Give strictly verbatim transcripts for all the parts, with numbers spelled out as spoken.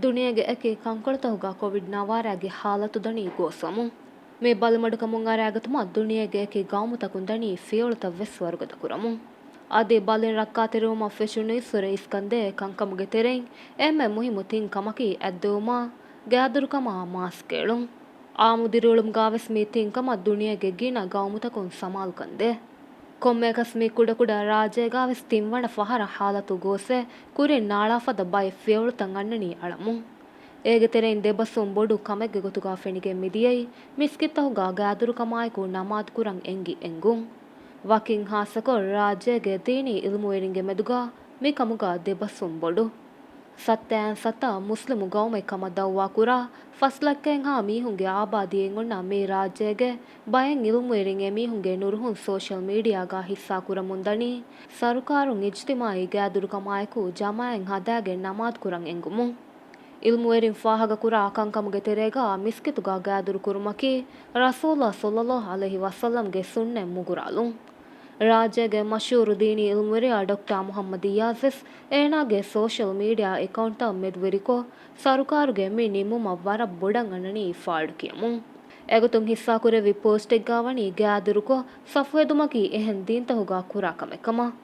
ދުނިޔޭގެ އެކި ކަންކޮޅުތަކުގަ ކޮވިޑް ނަވާރައިގެ ހާލަތު ދަނީ ގޯސްވަމުން. މި ބަލިމަޑުކަމުން އަރާގަތުމަށް ދުނިޔޭގެ އެކި ގައުމުތަކުން ދަނީ ފިޔަވަޅުތައް ވެސް ވަރުގަދަ ކުރަމުން. އަދި ބަލިން ރައްކާތެރިވުމަށް ފެށުނީއްސުރެ އިސްކަންދޭ ކަންކަމުގެ ތެރެއިން އެންމެ މުހިއްމު ތިން ކަމަކީ އަތްދެވުމާ، ގާދުރުކަމާ، މާސްކް އެޅުން. އާއްމު ދިރިއުޅުމުގާވެސް މި ތިން ކަމަށް ދުނިޔޭގެ ގިނަ ގައުމުތަކުން ސަމާލުކަންދޭ. ކޮންމެއަކަސް މި ކުޑަކުޑަ ރާއްޖޭގާވެސް ތިންވަނަ ފަހަރަށް ހާލަތު ގޯސްވެ، ކުރިން ނާޅާފަދަ ބައެއް ފިޔަވަޅުތައް އަންނަނީ އަޅަމުން. އޭގެ ތެރެއިން ދެބަސްވުން ބޮޑު ކަމެއްގެ ގޮތުގާ ފެނިގެން މިދިޔައީ، މިސްކިތްތަކުގާ ގާދުރުކަމާއެކު ނަމާދު ކުރަން އެނގި އެނގުން. ވަކިން ހާއްސަކޮށް، ރާއްޖޭގެ ދީނީ އިލްމުވެރިންގެ މެދުގާ މިކަމުގާ ދެބަސްވުން ބޮޑު. ސައްތައާއިން ސައްތަ މުސްލިމު ގައުމެއް ކަމަށް ދައުވާ ކުރާ، ފަސް ލައްކައެއްހާ މީހުންގެ އާބާދީއެއް އޮންނަ މި ރާއްޖޭގެ ބައެއް އިލްމުވެރިން އެމީހުންގެ ނުރުހުން ސޯޝަލް މީޑިއާގާ ހިއްސާ ކުރަމުން ދަނީ، ސަރުކާރުން އިޖްތިމާއީ ގާދުރުކަމާއެކު ޖަމާއަތް ހަދާގެން ނަމާދު ކުރަން އެނގުމުން. އިލްމުވެރިން ފާހަގަކުރާ ކަންކަމުގެ ތެރޭގާ މިސްކިތުގާ ގާދުރު ކުރުމަކީ ރަސޫލާ ޞައްލައްލާހު ޢަލައިހި ވަސައްލަމްގެ ސުންނަތް މުގުރާލުން. ރާއްޖޭގެ މަޝްހޫރު ދީނީ އިލްމުވެރިޔާ ޑޮކްޓާ މުޙައްމަދު އިޔާޒްވެސް އޭނާގެ ސޯޝަލް މީޑިއާ އެކައުންޓްތައް މެދުވެރިކޮށް، ސަރުކާރުގެ މި ނިންމުމަށް ވަރަށް ބޮޑަށް އަންނަނީ ފާޑުކިޔަމުން. އެގޮތުން ހިއްސާކުރެއްވި ޕޯސްޓެއްގާ ވަނީ ގާދުރުކޮށް، ސަފުހެދުމަކީ އެހެން ދީންތަކުގާ ކުރާ ކަމެއް ކަމަށް.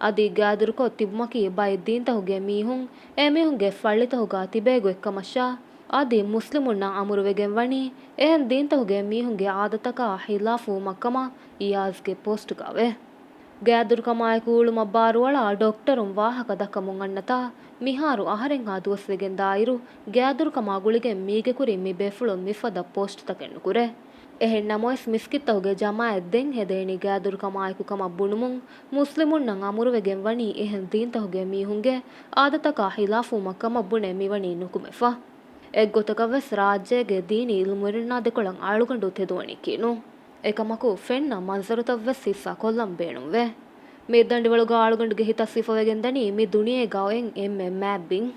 އަދި ގާދުރުކޮށް ތިބުމަކީ ބައެއް ދީންތަކުގެ މީހުން އެމީހުންގެ ފައްޅިތަކުގާ ތިބޭ ގޮތްކަމަށާ، އަދި މުސްލިމުންނަށް އަމުރުވެގެން ވަނީ އެހެން ދީންތަކުގެ މީހުންގެ އާދަތަކާ ހިލާފުވުމަށްކަމަށް އިޔާޒްގެ ޕޯސްޓުގާވޭ. ގާދުރުކަމާއެކު އުޅުމަށް ބާރުއަޅާ ޑޮކްޓަރުން ވާހަކަ ދައްކަމުން އަންނަތާ، މިހާރު އަހަރެއްހާ ދުވަސްވެގެން ދާއިރު، ގާދުރުކަމާ ގުޅިގެން މީގެކުރިން މި ބޭފުޅުން މިފަދަ ޕޯސްޓުތަކެއް ނުކުރޭ. އެހެން ނަމަވެސް، މިސްކިތްތަކުގެ ޖަމާއަތް ދެން ހެދޭނީ ގާދުރުކަމާއެކު ކަމަށް ބުނުމުން، މުސްލިމުންނަށް އަމުރުވެގެން ވަނީ އެހެން ދީންތަކުގެ މީހުންގެ އާދަތަކާ ހިލާފުވުމަށް ކަމަށް ބުނެ މިވަނީ ނުކުމެފަ. އެއްގޮތަކަށް ވެސް ރާއްޖޭގެ ދީނީ އިލްމުވެރިންނާ ދެކޮޅަށް އަޅުގަނޑު ތެދުވަނީކީ ނޫން. އެކަމަކު، ފެންނަ މަންޒަރުތައް ވެސް ހިއްސާ ކޮށްލަން ބޭނުންވޭ. މި ދަނޑިވަޅުގަ އަޅުގަނޑުގެ ހިތަށް ސިފަވެގެން ދަނީ މި ދުނިޔޭގަ އޮތް އެންމެ މާތް ބިން.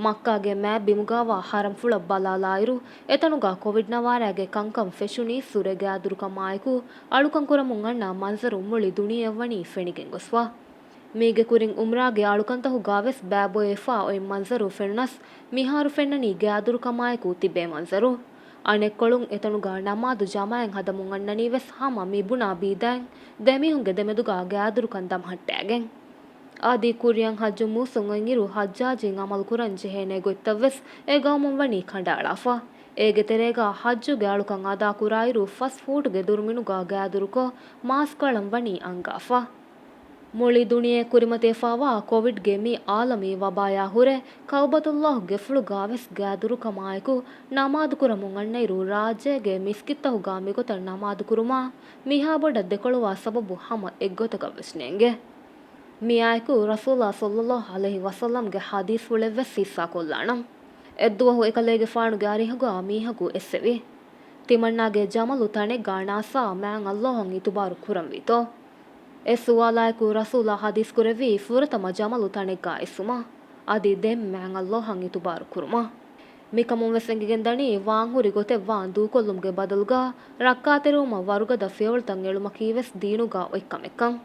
މައްކާގެ މާތް ބިމުގަވާ ޙަރަމްފުޅަށް ބަލާލާއިރު، އެތަނުގަ ކޮވިޑް ނަވާރައިގެ ކަންކަން ފެށުނީއްސުރެ ގާދުރުކަމާއެކު އަޅުކަން ކުރަމުން އަންނަ މަންޒަރު މުޅި ދުނިޔެއަށް ވަނީ ފެނިގެން ގޮސްފަ. މީގެ ކުރިން އުމްރާގެ އަޅުކަންތަކުގަ ވެސް ބައިބޮއެފާ އޮތް މަންޒަރު ފެނުނަސް، މިހާރު ފެންނަނީ ގާދުރުކަމާއެކު ތިބޭ މަންޒަރު. އަނެއްކޮޅުން އެތަނުގަ ނަމާދު ޖަމާއަތް ހަދަމުން އަންނަނީ ވެސް ހަމަ މި ބުނާ ބީދާއިން ދެމީހުންގެ ދެމެދުގަ ގާދުރުކަން ދަމަހައްޓާގެން. އަދި ކުރިއަށް ޙައްޖު މޫސުން އޮތްއިރު ޙައްޖާޖީން އަމަލު ކުރަން ޖެހޭނެ ގޮތްތައް ވެސް އެ ގައުމުން ވަނީ ކަނޑައަޅާފަ. އޭގެ ތެރޭގަ ޙައްޖުގެ އަޅުކަން އަދާ ކުރާއިރު ފަސް ފޫޓުގެ ދުރުމިނުގަ ގާދުރުކޮށް މާސްކް އަޅަން ވަނީ އަންގާފަ. މުޅި ދުނިޔެ ކުރިމަތިވެފަވާ ކޮވިޑްގެ މި އާލަމީ ވަބާޔާ ހުރެ، ކައުބަތުﷲ ގެފުޅުގަ ވެސް ގާދުރުކަމާއެކު ނަމާދު ކުރަމުން އަންނައިރު، ރާއްޖޭގެ މިސްކިތްތަކުގަ މިގޮތަށް ނަމާދު ކުރުމާ މިހާ ބޮޑަށް ދެކޮޅުވާ ސަބަބު ހަމަ އެއްގޮތަކަށް ވެސް ނޭނގެ. މިއާއެކު ރަސޫލާ ޞައްލައްލާހު ޢަލައިހި ވަސައްލަމްގެ ޙަދީޘްފުޅެއް ވެސް ހިއްސާ ކޮށްލާނަން. އެއްދުވަހު އެކަލޭގެފާނުގެ އަރިހުގަ މީހަކު އެއްސެވި. ތިމަންނާގެ ޖަމަލު ތަނެއްގަ ނާސާ މާތް ﷲ އަށް އިތުބާރު ކުރަންވީތޯ؟ އެ ސުވާލާއެކު ރަސޫލާ ޙަދީޘް ކުރެއްވީ ފުރަތަމަ ޖަމަލު ތަނެއްގަ އެއްސުމަށް، އަދި ދެން މާތް ﷲ އަށް އިތުބާރު ކުރުމަށް. މިކަމުން ވެސް އެނގިގެން ދަނީ ވާންހުރި ގޮތެއް ވާން ދޫކޮށްލުމުގެ ބަދަލުގަ ރައްކާތެރިވުމަށް ވަރުގަދަ ފިޔަވަޅުތައް އެޅުމަކީ ވެސް ދީނުގަ އޮތް ކަމެއްކަން.